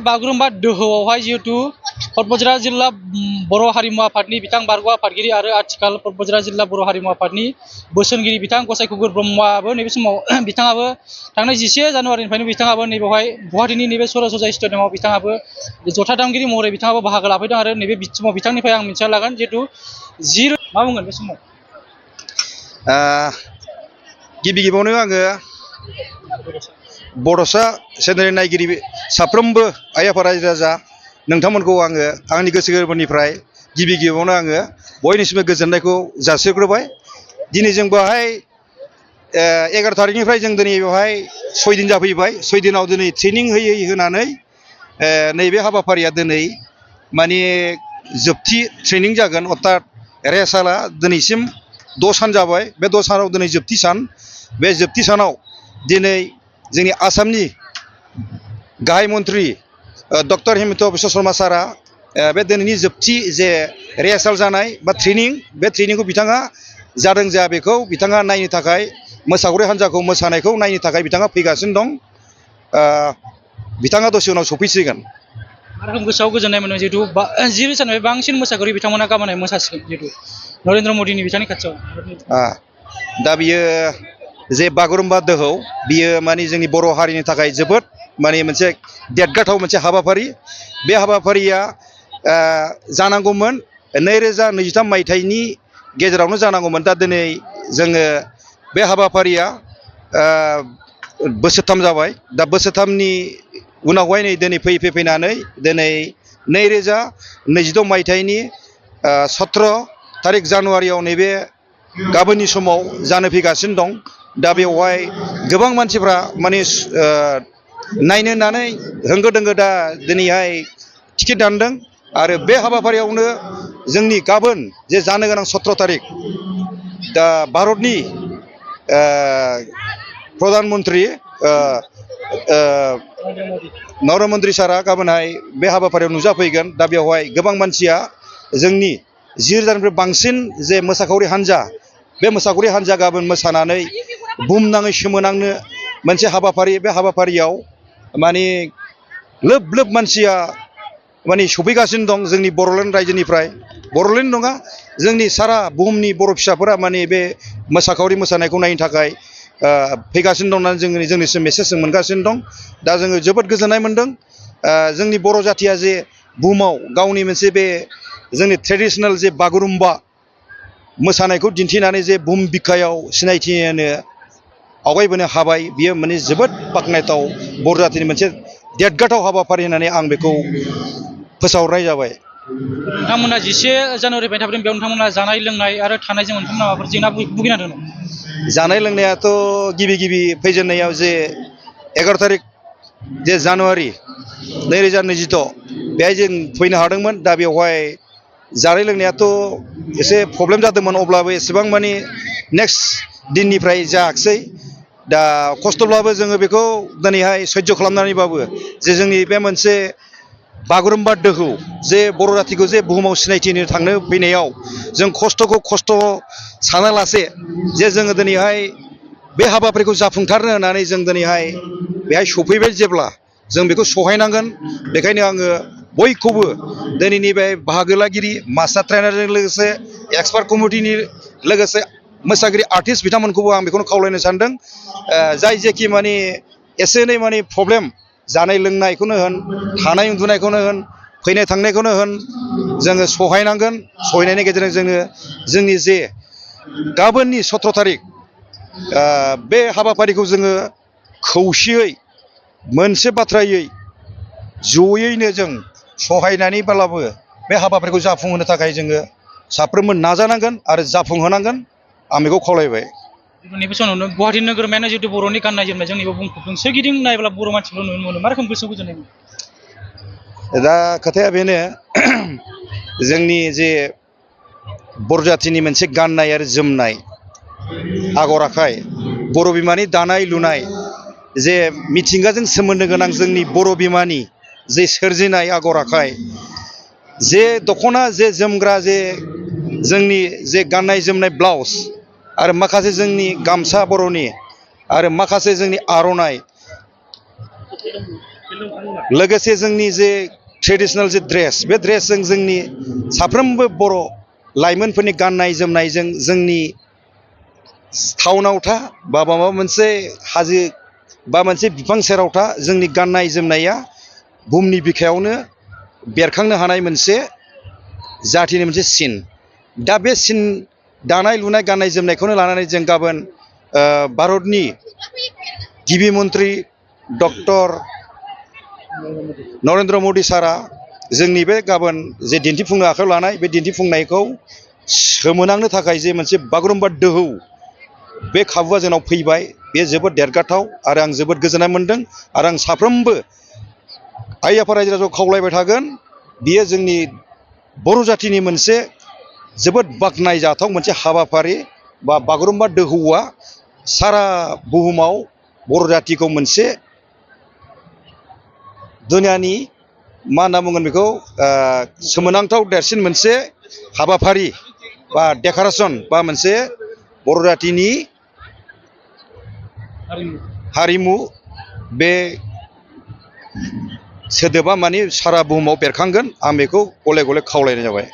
बागुरुम्बा दोहौआवहाय जिहेतु क'क्राझार जिल्ला बर' हारिमु आफादनि बिथां बारग' आफादगिरि आरो आथिखाल क'क्राझार जिल्ला बर' हारिमु आफादनि बोसोनगिरि बिथां गसाइखुंगुर ब्रह्मआबो नैबे समाव बिथाङाबो थांनाय 11 जानुवारिनिफ्रायनो बिथाङाबो नैबेवहाय गुवाहाटीनि नैबे सरासजाय स्टेडियामाव बिथाङाबो जथा दामगिरि महरै बिथाङाबो बाहागो लाफैदों आरो नैबे समाव बिथांनिफ्राय आं मिथिना लागोन जिहेतु मा बुंगोन बे समाव गिबि गिबियावनो आङो बड'सा चेनेलनि नायगिरि साफ्रोमबो आइ आफा रायजो राजा नोंथांमोनखौ आङो आंनि गोसो गोरबोनिफ्राय गिबि गिबियावनो आङो बयनिसिमबो गोजोननायखौ जासिहरग्रोबाय। दिनै जों बेवहाय 11 थारिखनिफ्राय जों दिनै बेवहाय 6 दिन जाफैबाय। 6 दिनाव दिनै ट्रेनिं होनानै नैबे हाबाफारिया दिनै माने जोबथि ट्रेनिं जागोन। अर्थात रेहार्साला दिनैसिम 6 सान जाबाय। बे 6 सानाव दिनै जोबथि सान। बे जोबथि सानाव दिनै जोंनि आसामनि गाहाय मन्थ्रि डक्टर हिमन्त बिश्व शर्मा सारा बे दिनैनि जोबथि जे रेहार्साल जानाय बा ट्रेनिं बे ट्रेनिंखौ बिथाङा जादों जा बेखौ बिथाङा नायनो थाखाय मोसाखावरि हान्जाखौ मोसानायखौ नायनो थाखाय बिथाङा फैगासिनो दं। बिथाङा दसे उनाव सफैसिगोन। आरो गोसोआव गोजोननाय मोनो जिहेतु 10,000निफ्राय बांसिन मोसाखावरि बिथांमोना गाबोनहाय मोसासिगोन जिहेतु नरेन्द्र मदिनि बिथांनि खाथियाव। दा बियो जे बागुरुम्बा दोहौ बियो माने जोंनि बर' हारिनि थाखाय जोबोद माने मोनसे देरगाथाव मोनसे हाबाफारि। बे हाबाफारिया जानांगौमोन 2023 मायथाइनि गेजेरावनो जानांगौमोन। दा दिनै जोङो बे हाबाफारिया बोसोरथाम जाबाय। दा बोसोरथामनि उनावहाय नै दिनै फैनानै दिनै 2026 मायथाइनि 17 थारिख जानुवारियाव नैबे गाबोननि समाव जानो फैगासिनो दं। दा बेवहाय गोबां मानसिफ्रा माने नायनो होननानै होंगो दोंगो दा दिनैहाय टिकेट दानदों। आरो बे हाबाफारियावनो जोंनि गाबोन जे जानो गोनां 17 थारिख दा भारतनि प्रधान मन्त्रि नरेन्द्र मदि सारा गाबोनहाय बे हाबाफारियाव नुजाफैगोन। दा बेवहाय गोबां मानसिया जोंनि 10,000निफ्राय बांसिन जे मोसाखावरि हान्जा बे मोसाखावरि हान्जा गाबोन मोसानानै बुहुमनाङै सोमोनांनो मोनसे हाबाफारि। बे हाबाफारियाव माने लोब लोब मानसिया माने सफैगासिनो दं जोंनि बड'लेण्ड रायजोनिफ्राय। बड'लेण्ड नङा जोंनि सारा बुहुमनि बर' फिसाफोरा माने बे मोसाखावरि मोसानायखौ नायनो थाखाय फैगासिनो दं होननानै जोंनिसिम मेसेज मोनगासिनो दं। दा जोङो जोबोद गोजोननाय मोनदों। जोंनि बर' जाथिया जे बुहुमाव गावनि मोनसे बे जोंनि ट्रेडिशनेल जे बागुरुम्बा मोसानायखौ दिन्थिनानै जे बुहुम बिखायाव सिनायथि होनो आवगायबोनो हाबाय बियो माने जोबोद बाख्नायथाव बर' जातिनि मोनसे देरगाथाव हाबाफारि होननानै आं बेखौ फोसावहरनाय जाबाय। नोंथांमोना 11 जानुवारिनिफ्राय थाबोदों बेयाव नोंथांमोना जानाय लोंनाय आरो थानायजों नोंथांमोना माबाफोर जेंना भुगिनांदों नामा? जानाय लोंनायाथ' गिबि फैजेननायाव जे 11 थारिख जे जानुवारि 2026 बेहाय जों फैनो हादोंमोन। दा बेवहाय जानाय लोंनायाथ' एसे प्रब्लेम जादोंमोन। अब्लाबो एसेबां माने नेक्स्ट दिननिफ्राय जायाखिसै। दा खस्थ'ब्लाबो जोङो बेखौ दिनैहाय सैज्य खालामनानैबाबो जे जोंनि बे मोनसे बागुरुम्बा दोहौ जे बर' जातिखौ जे बुहुमाव सिनायथि होनो थांनो फैनायाव जों खस्थ'खौ खस्थ' सानालासे जे जोङो दिनैहाय बे हाबाफारिखौ जाफुंसारनो होननानै जों दिनैहाय बेहाय सफैबाय जेब्ला जों बेखौ सहायनांगोन। बेखायनो आङो बयखौबो दिनैनि बे बाहागो लागिरि मास्टार ट्रेनारजों लोगोसे एक्सपार्ट कमिटिनि लोगोसे मोसागिरि आर्टिस्ट बिथांमोनखौबो आं बेखौनो खावलायनो सानदों। जाय जेखि माने एसे एनै माने प्रब्लेम जानाय लोंनायखौनो होन थानाय उन्दुनायखौनो होन फैनाय थांनायखौनो होन जोङो सहायनांगोन। सहायनायनि गेजेरजों जोङो जोंनि जे गाबोननि 17 थारिख बे हाबाफारिखौ जोङो खौसेयै मोनसे बाथ्रायै जयैनो जों सहायनानैब्लाबो बे हाबाफारिखौ जाफुंहोनो थाखाय जोङो साफ्रोमबो नाजानांगोन आरो जाफुंहोनांगोन। आं बेखौ खावलायबाय। नैबे समावनो गुवाहाटी नोगोरमायानो जिहेतु बर'नि गाननाय जोमनाय जोंनिबो बुंफबदों। सोरगिदिं नायब्ला बर' मानसिफोर नुनो मोनो। मा रोखोम गोसोआव गोजोननाय मोनो? दा खोथाया बेनो जोंनि जे बर' जातिनि मोनसे गाननाय आरो जोमनाय आगर आखाइ बर' बिमानि दानाय लुनाय जे मिथिंगाजों सोमोन्दो गोनां जोंनि बर' बिमानि जे सोरजिनाय आगर आखाइ जे दख'ना जे जोमग्रा जे जोंनि जे गाननाय जोमनाय ब्लाउस आरो माखासे जोंनि गामसा बर'नि आरो माखासे जोंनि आर'नाइ लोगोसे जोंनि जे ट्रेडिशनेल जे ड्रेस बे ड्रेसजों जोंनि साफ्रोमबो बर' लाइमोनफोरनि गाननाय जोमनायजों जोंनि टाउनाव था बा माबा मोनसे हाजो बा मोनसे बिफां सेराव था जोंनि गाननाय जोमनाया बुहुमनि बिखायावनो बेरखांनो हानाय मोनसे जाथिनि मोनसे सिन दा बे सिन दानाय लुनाय गाननाय जोमनायखौनो लानानै जों गाबोन भारतनि गिबि मन्त्रि डक्टर नरेन्द्र मदि सारा जोंनि बे गाबोन जे दिन्थिफुंनो आखायाव लानाय बे दिन्थिफुंनायखौ सोमोनांनो थाखाय जे मोनसे बागुरुम्बा दोहौ बे खाबुआ जोंनाव फैबाय बे जोबोद देरगाथाव आरो आं जोबोद गोजोननाय मोन्दों आरो आं साफ्रोमबो आइ आफा रायजो राजाखौ खावलायबाय थागोन बियो जोंनि बर' जाथिनि मोनसे जोबोद बाख्नायजाथाव मोनसे हाबाफारि बा बागुरुम्बा दोहौआ सारा बुहुमाव बर' जातिखौ मोनसे दुनियानि मा होनना बुंगोन बेखौ सोमोनांथाव देरसिन मोनसे हाबाफारि बा डेक'रेसन बा मोनसे बर' जातिनि हारिमु बे सोदोबा माने सारा बुहुमाव बेरखांगोन आं बेखौ गले गले खावलायनाय जाबाय।